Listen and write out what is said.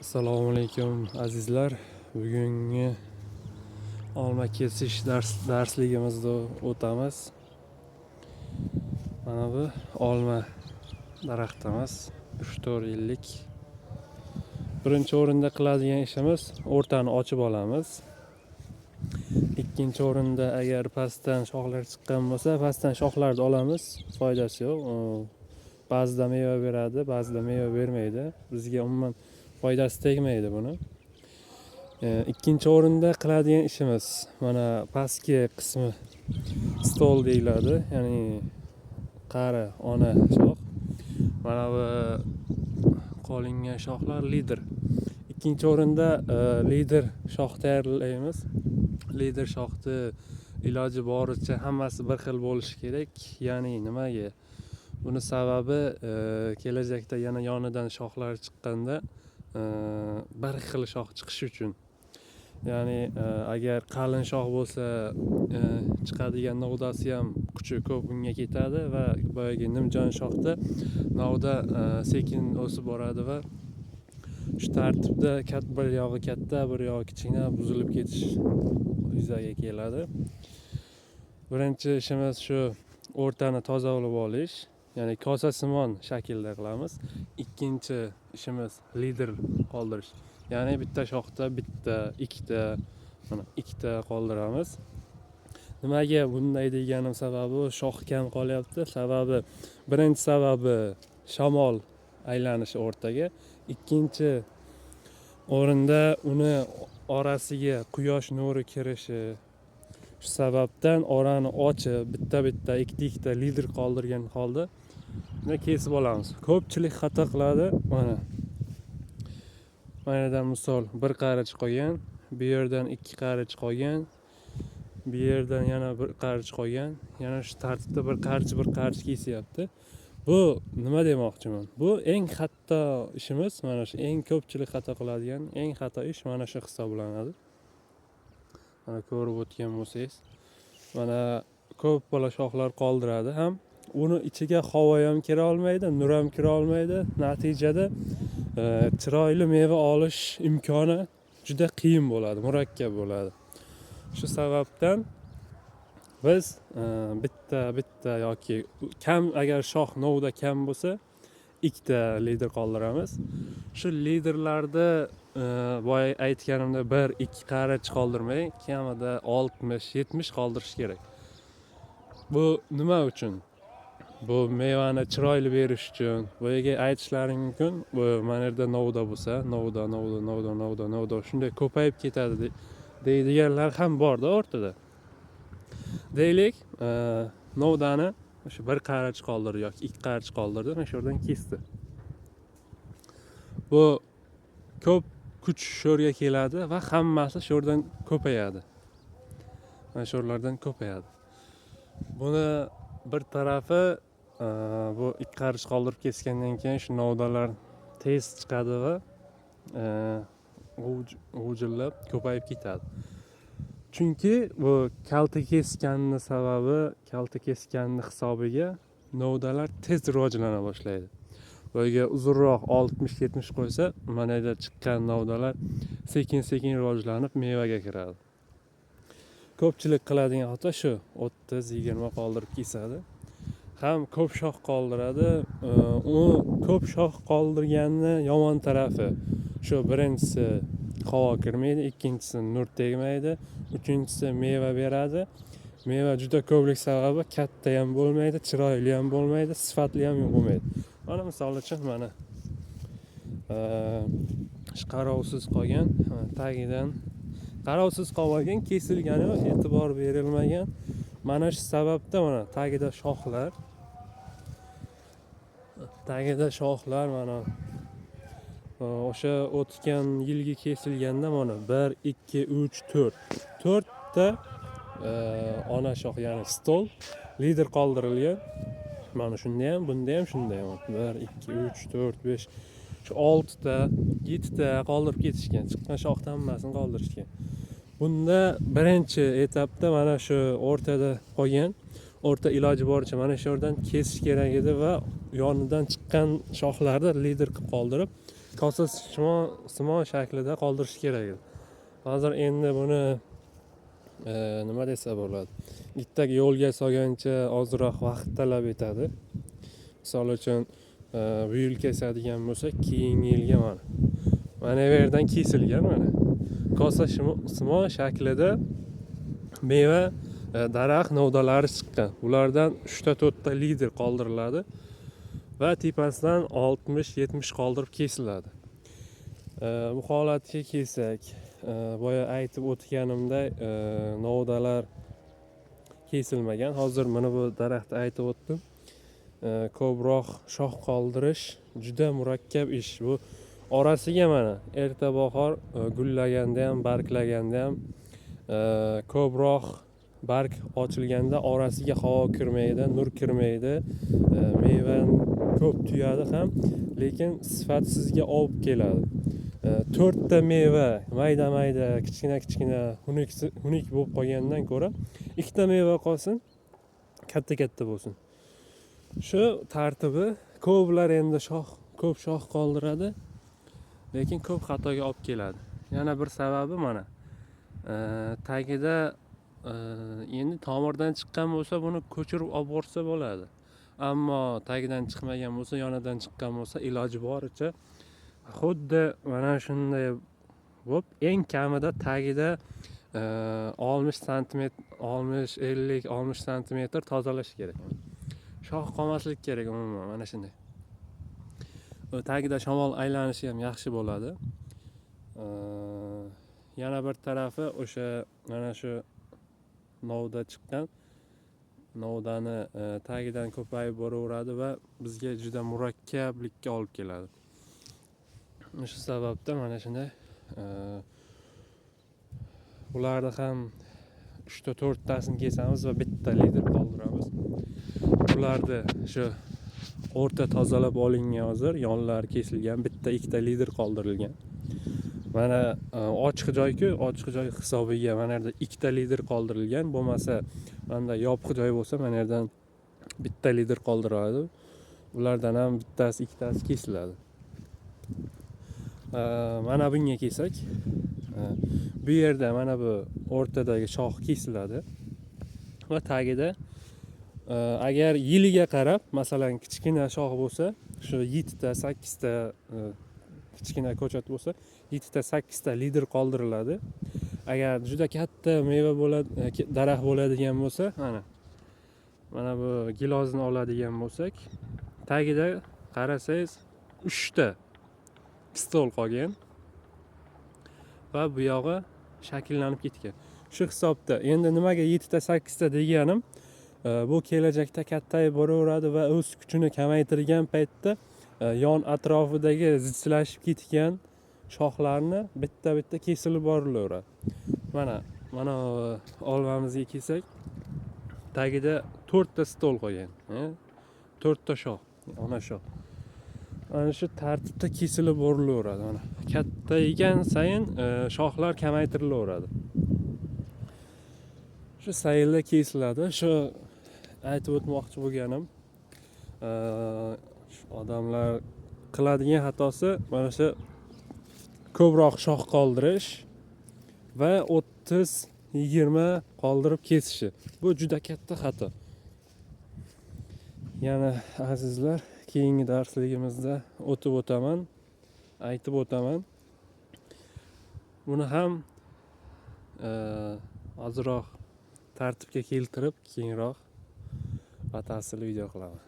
Assalomu alaykum, azizlar. Bugungi olma kesish darsligimizda o'tamiz. Mana bu olma daraxtimiz 3-4 yillik. Birinchi o'rinda qiladigan ishimiz, o'rtani ochib olamiz. Ikkinchi o'rinda, agar pastdan shoxlar chiqqan bo'lsa, pastdan shoxlarni olamiz, foydasi yo'q. Ba'zida meva beradi, ba'zida meva bermaydi. Bizga umuman foydasi tegmaydi buni. Ikkinchi o'rinda qiladigan ishimiz, mana pastki qismi stol deyiladi, ya'ni qari ona shox. Mana bu qolingan shoxlar lider. Ikkinchi o'rinda lider shox tayyorlaymiz. Lider shoxni iloji boricha hammasi bir xil bo'lishi kerak. Ya'ni nimaga? Buni sababi, kelajakda yana yonidan shoxlar chiqqanda bir xil shox chiqishi uchun. Ya'ni agar qalin shox bo'lsa, chiqadigan novdasi ham kuchi ko'p unga ketadi va boyagi nimjon shoxda novda sekin o'sib boradi va shu tartibda bir yog'i katta, bir yog'i kichkina buzilib ketish yuzaga keladi. Birinchi ishimiz shu o'rtani tozalab olish, ya'ni kosasimon shaklda qilamiz. Ikkinchi ishimiz lider qoldirish, ya'ni bitta shoxda bitta, ikkita, mana ikkita qoldiramiz. Nimaga bunday deganim sababi, shox kam qolyapti. Sababi, birinchi sababi shamol aylanishi o'rtaga, ikkinchi o'rinda uni orasiga quyosh nuri kirishi. Shu sababdan orani ochib, bitta bitta, ikkita ikkita lider qoldirgan holda buni kesib olamiz. Ko'pchilik xato qiladi. Mana yerdan misol bir qarich qolgan, bu yerdan ikki qarich qolgan, bu yerdan yana bir qarich qolgan, yana shu tartibda bir qarich, bir qarich kesyapti. Bu nima demoqchiman? Bu eng xato ishimiz, mana shu eng ko'pchilik xato qiladigan eng xato ish mana shu hisoblanadi. Mana ko'rib o'tgan bo'lsangiz, mana ko'p bola shoxlar qoldiradi ham, uni ichiga havo ham kira olmaydi, nur ham kira olmaydi. Natijada chiroyli meva olish imkoni juda qiyin bo'ladi, murakkab bo'ladi. Shu sababdan biz bitta bitta yoki kam, agar shox novda kam bo'lsa, ikkita lider qoldiramiz. Shu liderlarda boya aytganimdek bir ikki qarich qoldirmay, kamida 60-70 qoldirish kerak. Bu nima uchun? Bu mevani chiroyli berish uchun. Boyagi aytishlaring mumkin, bu mana yerda novda bo'lsa, novda, novda, novda, novda, novda shunday ko'payib ketadi deydiganlar ham borda o'rtada. Deylik, novdani o'sha bir qarich qoldirdi yoki ikki qarich qoldirdi, mana shu yerdan kesdi. Bu ko'p kuch shu yerga keladi va hammasi shu yerdan ko'payadi, mana shu yerlardan ko'payadi. Buni bir tarafi, bu ikki qarich qoldirib kesgandan keyin shu novdalar tez chiqadi va g'uvjillab ko'payib ketadi. Chunki bu kalta kesganni sababi, kalta kesganni hisobiga novdalar tez rivojlana boshlaydi. Boyagi uzunroq 60-70 qo'ysa, mana yerda chiqqan novdalar sekin sekin rivojlanib mevaga kiradi. Ko'pchilik qiladigan xato shu, 30-20 qoldirib kesadi ham, ko'p shox qoldiradi. U ko'p shox qoldirganni yomon tarafi shu: birinchisi, havo kirmaydi, ikkinchisi, nur tegmaydi, uchinchisi, meva beradi, meva juda ko'plik sababi katta ham bo'lmaydi, chiroyli ham bo'lmaydi, sifatli ham bo'lmaydi. Mana misol uchun, mana shu qarovsiz qolgan, tagidan qarovsiz qolib olgan, kesilgani yo'q, e'tibor berilmagan. Mana shu sababdan mana tagida shoxlar, tagida shoxlar. Mana o'sha o'tgan yilgi kesilganda mana bir, ikki, uch, to'rt, to'rtta ona shox, ya'ni stol lider qoldirilgan. Mana shunda ham, bunda ham shunday ham, bir, ikki, uch, to'rt, besh, shu oltita, yettita qoldirib ketishgan. Chiqqan shoxni hammasini qoldirishgan. Bunda birinchi etapda mana shu o'rtada qolgan, o'rta iloji boricha mana shu yerdan kesish kerak edi va yonidan chiqqan shoxlarni lider qilib qoldirib, kosa simon shaklida qoldirish kerak edi. Hozir endi buni nima desa bo'ladi, bitta yo'lga solgancha ozroq vaqt talab etadi. Misol uchun bu yil kesadigan bo'lsak, keyingi yilga mana bu yerdan kesilgan, mana kosa simon shaklida meva daraxt novdalari chiqqan. Ulardan 3ta 4ta lider qoldiriladi va tepasidan 60-70 qoldirib kesiladi. Bu holatga kelsak, boya aytib o'tganimday, novdalar kesilmagan. Hozir mana bu daraxtni aytib o'tdim. Ko'proq shox qoldirish juda murakkab ish. Bu orasiga mana erta bahor gullaganda ham, barglaganda ham, ko'proq barg ochilganda orasiga havo kirmaydi, nur kirmaydi, meva ko'p tuyadi ham, lekin sifatsizga olib keladi. 4 ta meva mayda mayda, kichkina kichkina, xunuk bo'lib qolgandan ko'ra 2 ta meva qolsin, katta katta bo'lsin. Shu tartibi ko'plar endi ko'p shox qoldiradi, lekin ko'p xatoga olib keladi. Yana bir sababi mana tagida endi tomirdan chiqqan bo'lsa, buni ko'chirib olib borsa bo'ladi. Ammo tagidan chiqmagan bo'lsa, yonidan chiqqan bo'lsa, iloji boricha xuddi mana shunday bo'lib, eng kamida tagida 60 santimetr, 60, 50, 60 santimetr tozalash kerak. Shox qolmaslik kerak umuman, mana shunday. Tagida shamol aylanishi ham yaxshi bo'ladi. Yana bir tarafi o'sha mana shu novda chiqqan novdani tagidan ko'payib boraveradi va bizga juda murakkablikka olib keladi. Shu sababdan mana shunday ularni ham 3 ta 4 tasini kesamiz va bitta lider qoldiramiz. Ularni shu o'rta tozalab olingan, hozir yonlari kesilgan, bitta ikkita lider qoldirilgan. Mana ochiq joyku, ochiq joy hisobiga mana yerda ikkita lider qoldirilgan. Bo'lmasa mana yopiq joy bo'lsa, mana yerdan bitta lider qoldiradi. Ulardan ham bittasi, ikkitasi kesiladi. Mana bunga kelsak, bu yerda mana bu o'rtadagi shox kesiladi va tagida agar yiliga qarab, masalan, kichkina shox bo'lsa, shu 7 ta 8 ta kichkina ko'chat bo'lsa, 7 ta 8 ta lider qoldiriladi. Agar juda katta meva bo'ladi, daraxt bo'ladigan bo'lsa, mana bu gilozni oladigan bo'lsak, tagida qarasangiz 3 ta stol qolgan va bu yog'i shakllanib ketgan. Shu hisobda endi nimaga 7 ta 8 ta deganim, bu kelajakda kattayib boraveradi va o'z kuchini kamaytirgan paytda yon atrofidagi zichlashib ketgan shoxlarni bitta bitta kesilib borilaveradi. Mana olmamizga kelsak, tagida 4 ta stol qolgan, 4 ta shox, ona shox. Mana shu tartibda kesilib borilaveradi. Mana kattaygan sayin shoxlar kamaytirilaveradi. Shu saylda kesiladi. Shu aytib o'tmoqchi bo'lganim, odamlar qiladigan xatosi mana shu ko'proq shox qoldirish va 30-20 qoldirib kesishi. Bu juda katta xato. Yana azizlar, keyingi darsligimizda o'tib o'taman, aytib o'taman. Buni ham ozroq tartibga keltirib, keyinroq batafsil video qilaman.